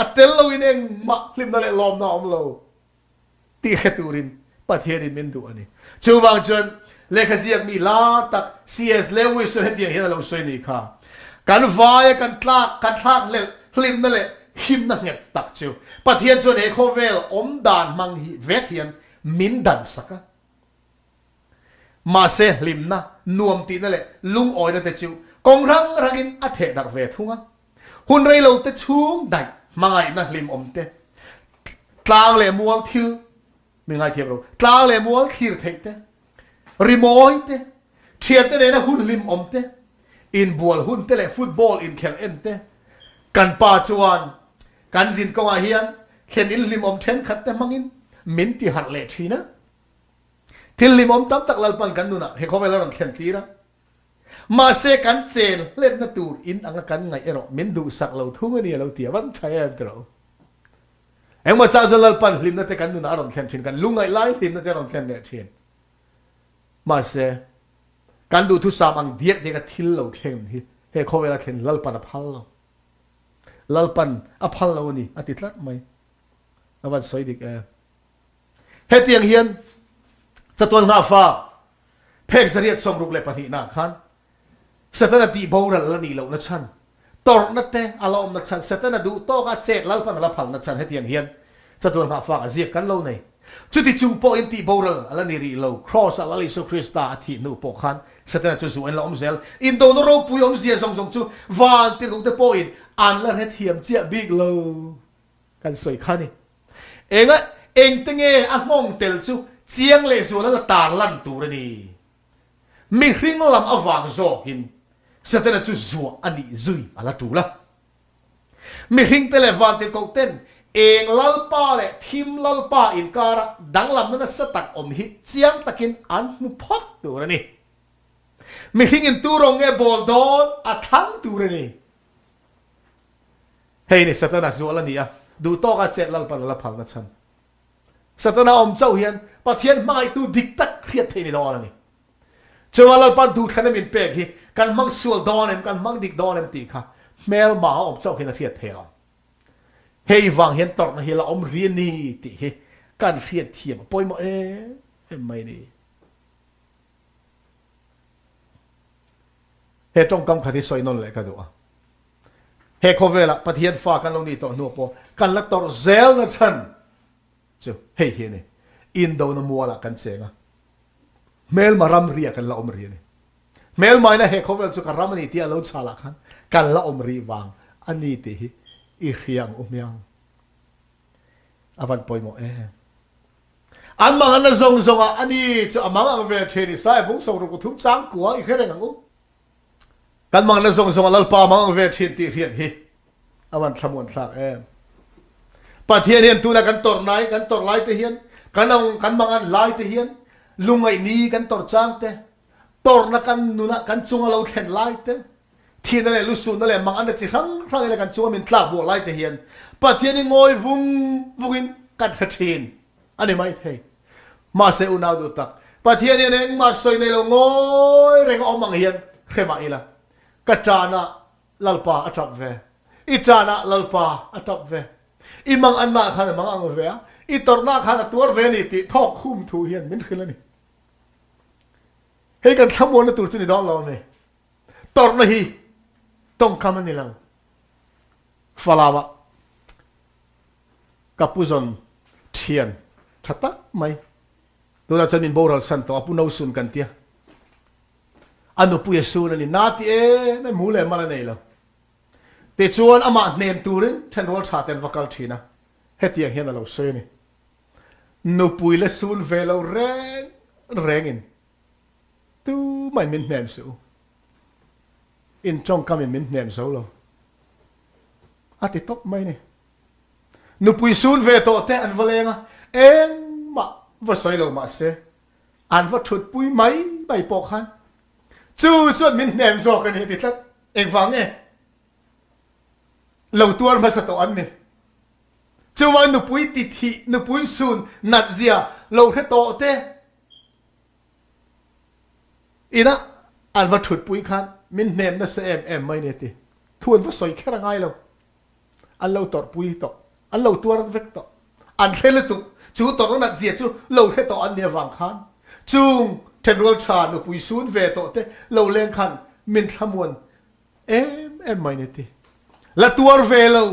a tel loin engmah hlimna leh lawmna a awm lo. tih hre turin Pathianin min duh a ni. Chuvang chuan lehkha ziak mi lar tak CS Lewis chuan hetiang hian a lo sawi ni kha, Kan vaia kan tlak kan thlakhlelh hlimna leh himna nghet tak chu Pathian chuan he khawvel awm dan hmang hi vek hian min dan sak a. Mahse hlimna, nuam tihna leh lungawina te chu kawng rang rangin a theh darh ve thung a. Hun rei lo te chhung daih hmangaihna hlimawm te, tlang leh mual thil mi ngaithiam lo, tlang leh mual thlir theih te, rimawi te, thiante nena hun hlimawm te, inbual hun te leh football inkhelh en te, kan pa chuan kan zin kawngah hian thlen in hlimawm thenkhat te hmangin min ti harh leh thin a. Thil hlimawm tam tak Lalpan kan nunah he khawvel a rawn thlen tir a. Mahse kan chel hletna tur in anga kan ngaih erawh min duhsak lo thung a ni a lo ti a, van tha em tiraw u. Engmaw chang chuan Lalpan hlimna te kan nunah a rawn thlen thin, kan lungngaih lai hlimna te a rawn thlen leh thin. Mahse kan duhthusam ang diak diak a thil lo thleng hi he khawvela thlen Lalpan a phal lo. Lalpan a phal lo a ni a ti tlat mai. A van sawi dik em. Hetiang hian chatuan nghahfa Phek 862 nah khan Setana tih boral la nih lohna chhan, tawrhna te a la awmna chhan, Setana duh tawka chet Lalpan a la phalna chhan hetiang hian chatuan nghahfak a ziak kan lo nei. Chuti chung pawhin tih boral a la ni rih lo. Kraws-ah Lal Isua Krista a thih hnu pawh khan Setana chu zuain la awm zel. Indona ropui awmzia zawng zawng chu van tirhluhte pawhin an la hrethiam chiah bik lo. Kan sawi kha a ni. Enga engte nge a nghawng tel chu chiang leh zuala la tar lan tur a ni. Mihring lam avang zawkin Setana chu zuah a nih zui a la tul a. Mihringte leh vantirhkoh ten eng lalpa leh thim lalpa inkara danglamna nasa tak awm hi chiang takin an hmu phawt tur a ni. Mihringin tu rawng nge bawl dawn a thlang tur a ni. Hei ni Satana zual a ni a, duh tawka chet Lalpan a la phalna chhan. Satana awm chauh hian Pathian hmangaihtu dik tak hriat theih ni dawn a ni. Chuvang Lalpan duhthlan a min pek hi kan hmang sual dawn em, kan hmang dik dawn em tih kha hmelma a awm chauh hian a hriat theih ang. Hei vang hian tawrhna hi la awm ri a ni tih hi kan hriat thiam a pawimawh em em mai a ni. He tawngkam khat hi sawi nawn leh ka duh a. He khawvelah Pathian fa kan lo nih tawh hnu pawh kan la tawrh zelna chhan chu hei hi a ni. Indona mualah kan cheng a, hmelma ramriah kan la awm rih a ni. Hmelmaina he khawvel chu ka ram a ni tih a lo chhalah khan kan la awm rih vang a ni tih hi i hria ang u hmiang. A van pawimawh em. An manganna zawng zawngah a ni chu a mang ang ve thin Isaiah bung sawmruk pathum changkua i hre reng ang u. Kan mangna zawng zawng a Lalpa mang ang ve thin tih hriat hi a van thlamuan thlak em. Pathian hian tuna kan tawrh nai kan tawrh lai te hian kan ang kan mangan lai te hian lungaih ni kan tawrh chang te tawrhna kan nuna kan chunga lo thlen lai te. Thihna leh lusunna leh manganna chi hrang hrang ila kan chunga min tlak buah lai te hian Pathian hi ngawi vung vungin kan hre thin a ni maithei. Mahse unau duh tak, Pathian hian engmah sawi nei lo ngawi reng a awm ang hian hre mah ila, ka tanah Lalpa a tap ve, i tanah Lalpa a tap ve, i manganna khan a mang ang ve a, i tawrhna khan a tuar ve a ni tih thawk khum thu hian min hrilh a ni. Hei kan thlamuanna tur chu ni dawn lo a mi? Tawrhna hi tawngkam a ni lo. Falamah ka pu zawn thian tha tak mai tunah chuan min boral san tawh a, pu Nosun kan tia. A nupui a sun a ni, na ti em em mu leh mal a nei lo. Tichuan amah hnem turin thenrual tha te an va kal thin a, hetiang hian a lo sawi a ni. Nupui la sun ve lo reng rengin Tumah in min hnem suh u. In tawngkam in min hnem zo lo. A ti tawp mai ni. Nupui sun ve tawh te an va leng a, engmah va sawi lo mah se, an va thut pui mai mai pawh khan chu chuan min hnem zawk a ni a ti tlat. Engvang nge? Lo tuar hmasa tawh an ni. Chuvang nupui ti thih, nupui sun nat zia lo hre tawh te, Inah an va thutpui khan min hnem nasa em em mai ni a ti. Thu an va sawi kher a ngai lo. An lo tawrhpui tawh. An lo tuar vek tawh. An hre lutuk. Chu tawrhna nat zia chu lo hre tawh an nih avang khan chung thenrual tha nupui sun ve tawh te lo leng khan min thlamuan em em mai ni a ti. La tuar ve lo.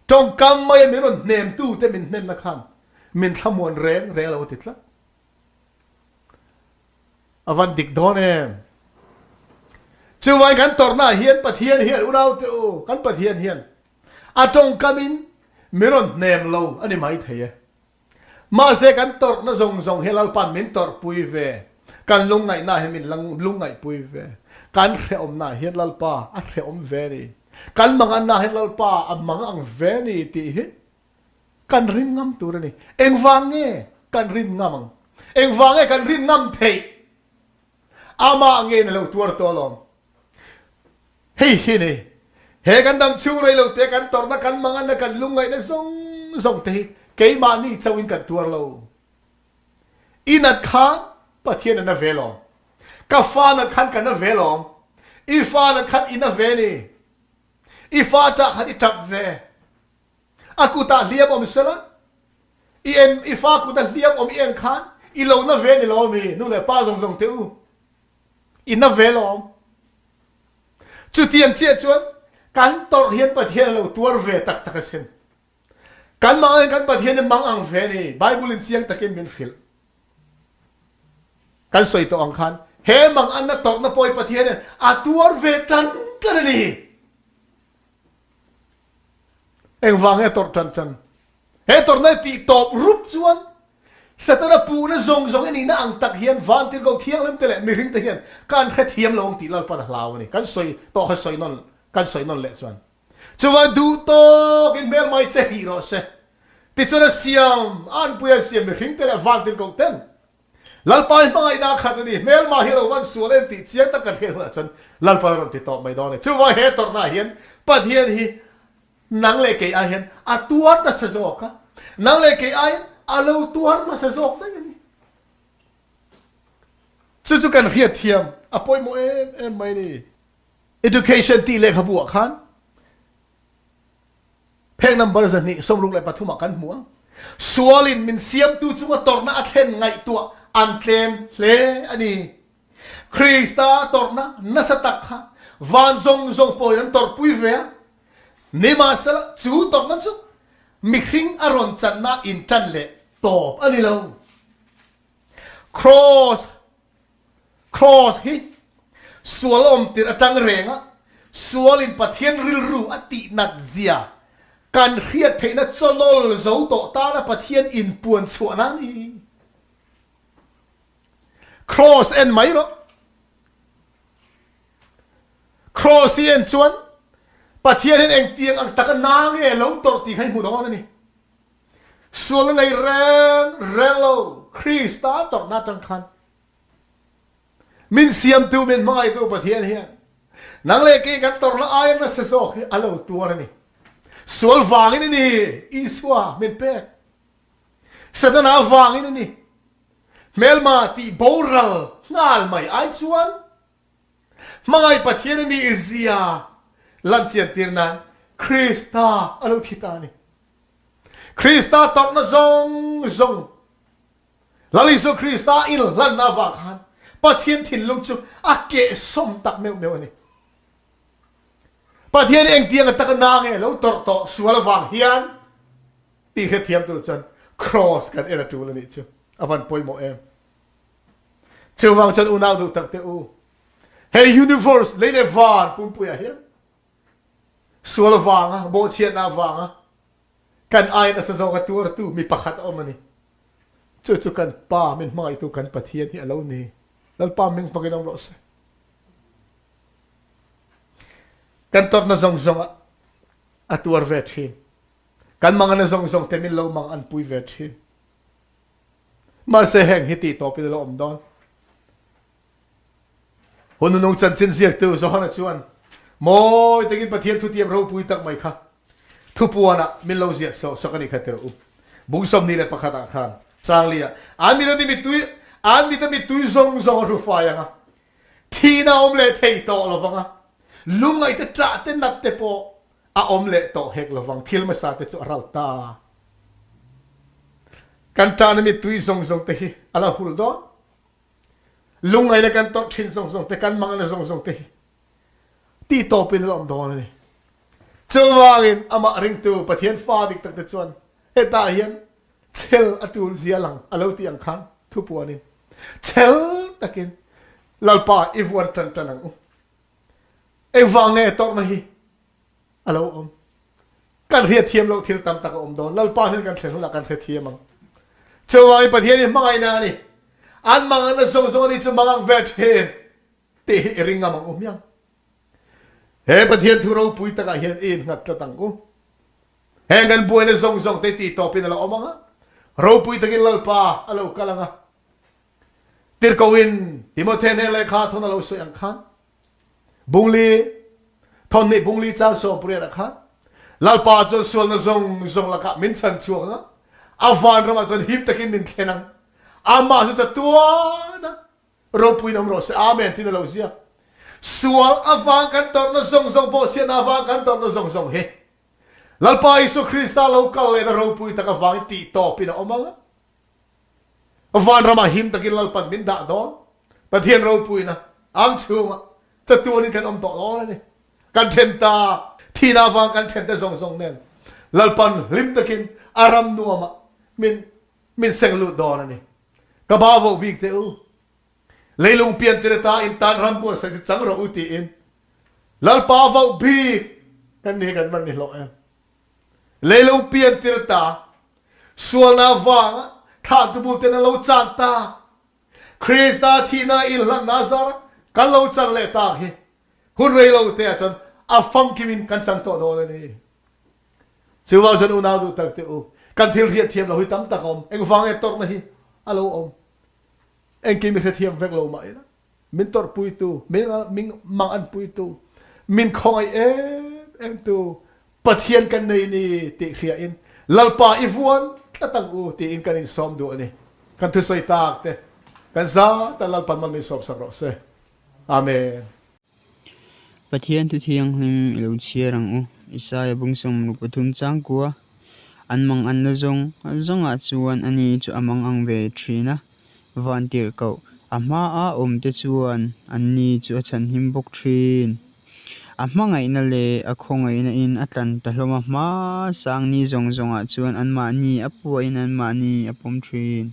Tawngkam maia min rawn hnemtu te min hnemna khan min thlamuan reng reng lo a ti tlat. A van dik dawn em? Chuvangin kan tawrhna ah hian Pathian hian unaute u, kan Pathian hian a tawngkam in min rawn hnem lo a ni mai thei e. Mahse kan tawrhna zawng zawng hi Lalpa'n min tawrhpui ve, kan lungngaihna hian min lungngaihpui ve, kan hrehawmna hian Lalpa a hrehawm ve ni, kan manganna hian Lalpa a mang ang ve ni tih hi kan rin ngam tur a ni. Engvang nge kan rin ngam ang? Engvang nge kan rin ngam theih? Amah nge na lo tuar tawh alawm. Hei hi ni, he kan dam chhung rei lo te kan tawrhna, kan manganna, kan lungngaihna zawng zawng te hi keimahni chauhin kan tuar lo. I nat khan Pathian a na ve lawm. Ka fa nat khan ka na ve lawm. I fa nat khan i na ve ni. I fa ṭah khan i ṭap ve. A kutah hliam awm sela, i en, i fa kuta hliam awm i en khan i lo na ve ni lo mi, nu leh pa zawng zawng te u. I na ve lawm. Chutiang chiah chuan kan tawrh hian Pathian a lo tuar ve tak tak asin. Kan mang angin kan Pathian hi mang ang ve ni. Bible in chiang takin min hrilh. Kan sawi tawh ang khan he mang anna tawrhna pawh hi Pathian hian a tuar ve tan tan a ni. Engvang nge tawrh tan tan? He tawrhna hi tih tawp rup chuan Setana puhna zawng zawng i nihna ang tak hian vantirhkoh thianghlim te leh mihring te hian kan hrethiam lo ang tih Lalpan a hlau a ni. Kan sawi tawh kha sawi nawn kan sawi nawn leh chuan chuvang duh tawkin hmelmai che hrih rawh se. Tichuan a siam, a anpui a siam mihring te leh vantirhkoh ten Lalpa hi hmangaihna a khat a ni, hmelma hi a lo van sual em tih chiang tak kan hriat hunah chuan Lalpan a rawn ti tawp mai dawn a ni. Chuvang he tawrhna ah hian Pathian hi Nang leh kei ai hian a tuar nasa zawk a, nang leh kei aiin a lo tuar hmasa zawk daih a ni. Chu chu kan hriatthiam a pawimawh em em mai a ni. Education tih lehkhabu ah khan phek number 263 ah kan hmu a, Sualin min siamtu chunga tawrhna a thlen ngaihtuah an tlem hle a ni. Krista tawrhna nasa tak kha van zawng zawng pawhin an tawrhpui ve a, nimahsela chu tawrhna chu mihring a rawn channa inṭan leh tawp a ni lo. Kraws, Kraws hi sual a awm tirh aṭang renga sualin Pathian rilru a tihnat zia kan hriat theihna chawlawl zo tawh tana Pathian inpuan chhuahna a ni. Cross en mai rawh. Cross hi en chuan Pathian hian engtiang ang taka na nge lo tawrh tih kha i hmu dawn a ni. Sualna nei reng reng lo Krista tawrhna atang khan min siamtu min hmangaihtu Pathian hian. Nang leh kei kan tawrhna aia nasa zawk hi a lo tuar a ni. Sual vangin a ni Isua min pek. Setana vangin a ni. Hmelma tih boral nghal mai ai chuan Hmangaih Pathian a nih zia lan chiantir nan Krista a lo thi ta a ni. Krista tawrhna zawng zawng, Lal Isua Krista inhlanna avang khan Pathian thinlung chu a kehsawm tak meuh meuh a ni. Pathian hi engtiang a taka na nge lo tawrh tawh sual avang hian tih hrethiam tur chuan Kraws kan en a tul a nih chu a van pawimawh em. Chuvang chuan unau duh tak teh u, he universe lei leh van pumpuiah hian sual vanga, bawhchhiatna vanga kan ai nasa zawka tuartu mi pakhat a awm a ni. Chu chu kan Pa min hmangaihtu kan Pathian hi a lo ni. Lalpa ming hmangin awm rawh se. Kan tawrhna zawng zawngah a tuar ve thin. Kan mangana zawng zawng te min lo mang an pui ve thin. Mahse heng hi tih tawpin a lo awm dawn. Hun nunung chanchin ziaktu Johana chuan mawi takin Pathian thutiam ropui tak mai kha thupuanah min lo ziah sawh sawk a nih kha tirh u. Bung 21 ah khan Changli ah an mit a mittui an mit a mittui zawng zawng a hru fai ang a, thihna a awm leh thei tawh lo vang a, lungngaih te ṭah te nat te pawh a awm leh tawh hek lo vang, thil hmasa te chu a ral ta. Kan ṭahna mittui zawng zawng te hi a la hul dawn. Lungngaihna kan tawrh ṭhin zawng zawng te, kan mangna zawng zawng te hi tih tawpin a la awm dawn a ni. Chuvangin amah ringtu Pathian fa dik tak te chuan hetah hian chel a tul zia lang a lo tih ang khan thupuanin chel takin Lalpa i vuan ṭan ṭan ang u. Engvang nge tawrhna hi a lo awm? Kan hriatthiam loh thil tam tak a awm dawn. Lalpa hnen kan thlen hunah kan hrethiam ang. Chuvangin Pathian hi hmangaihna a ni. An manganna zawng zawng a ni chu mangang ve thin tih hi i ring ngam ang u hmiang. He Pathian thu ropui takah hian i innghat tlat ang u. Heng kan buaina zawng zawng te tih tawpin a lo awm ang a, ropui takin Lalpa a lo kal ang a. Tirhkohin Timothy hnen lehkha thawn a lo sawi ang khan, Bungli thawn nih bungli chang 18 ah khan Lalpa chuan sualna zawng zawng lakah min chhan chhuak ang a, a vanramah chuan him takin min thlen ang. Amah chu chatuan a ropuiin awm rawh se. Amen tiin a lo ziak. Sual avang kan tawrhna zawng zawng, bawhchhiatna avang kan tawrhna zawng zawng hi Lalpa Isua Krista lo kal lehna ropui tak avangin tih tawpin a awm ang a. Vanramah him takin Lalpan min dah dawn. Pathian ropuina ang chhungah chatuanin kan awm tawh dawn a ni. Kan then ta, thihna avang kan then te zawng zawng nen Lalpan hlim takin a ram nuamah min min seng lut dawn a ni. Ka ba voh bik teh u. Leilung pian tir ata in tan ram buatsaih chu chang rawh u tiin Lalpa voh bik kan ni kan man ni hlawh em. Leilung pian tir ata Sualnak vangah thlahtu bul ten an lo caan tak. Krista thihnak inhlannak zar kan lo can leh tak hi hun rei lo te ahcun a famkim in kan cang tawh dawn a ni. Chuvang cun unau duh tak te u, kan thil hriat thiam lo hi tam tak a um. Engvang e torhna hi a lo um. Engkim i hrethiam vek lo mah ila. Min torhpuitu, min, min mang an puitu, min khawngaih em em tu Pathian kan nei ni tih hria in Lalpa i vuan tlat ang u tiin kan in sawm duh a ni. Kan thusawi tak te kan za ta Lalpan mal min sawm sak rawh se. Amen. Pathian thu thianghlim i lo chhiar ang u. Isaia bung 63 changkua an mang an la zawng zawngah chuan ani chu a mang ang ve thin a. Vantirhkoh a hmaa awmte chuan anni chu a chhanhim bawk thin. A hmangaihna leh a khawngaihna in a tlan ta hlawm a, hma sang ni zawng zawngah chuan anmahni a puahin anmahni a pawm thin.